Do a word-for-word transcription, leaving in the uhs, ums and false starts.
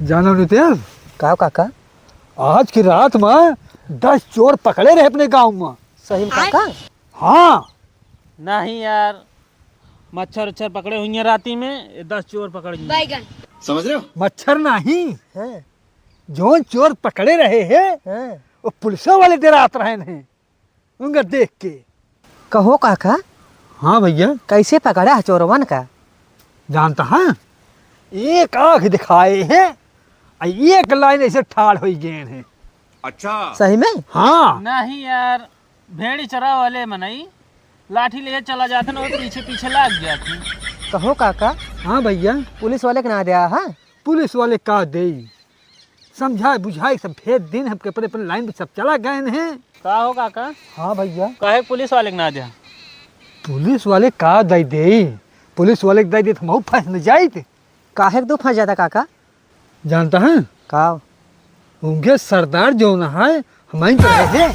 जानो नितेश, का काका? आज की रात में दस चोर पकड़े रहे अपने गांव में। सही में काका? हाँ। नहीं यार, मच्छर उच्छर पकड़े हुई हैं राती में, ये दस चोर पकड़ लिए। समझ रहे हो? मच्छर नहीं, हैं? जौन चोर पकड़े रहे हैं, हैं? वो पुलिसों वाले डरात रहे हैं उनका देख के। कहो काका। हाँ भैया। कैसे पकड़ा है चोरवन का? जानता है, एक आँख दिखाए हैं, आ एक लाइन ऐसे ठाड़ हो गए हैं। अच्छा। सही में? हाँ। नहीं यार, भेड़ी चरावे वाले मनई लाठी ले चला जाते ना, वो पीछे पीछे लाग जाते। कहो काका। हाँ भैया। पुलिस वाले के ना दिया, हाँ? पुलिस वाले का देई, समझाए बुझाए सब भेज दिन, हम अपने अपने लाइन पे सब चला गए हैं। का हो काका? हाँ भैया। काहे पुलिस वाले के ना दिया? पुलिस वाले का दे दे, पुलिस वाले के दे दे तो हम फंस न जाइत। काहे के दो फंस जाता काका? जानता है? का? उनके सरदार जो ना है, हमारी तरह है।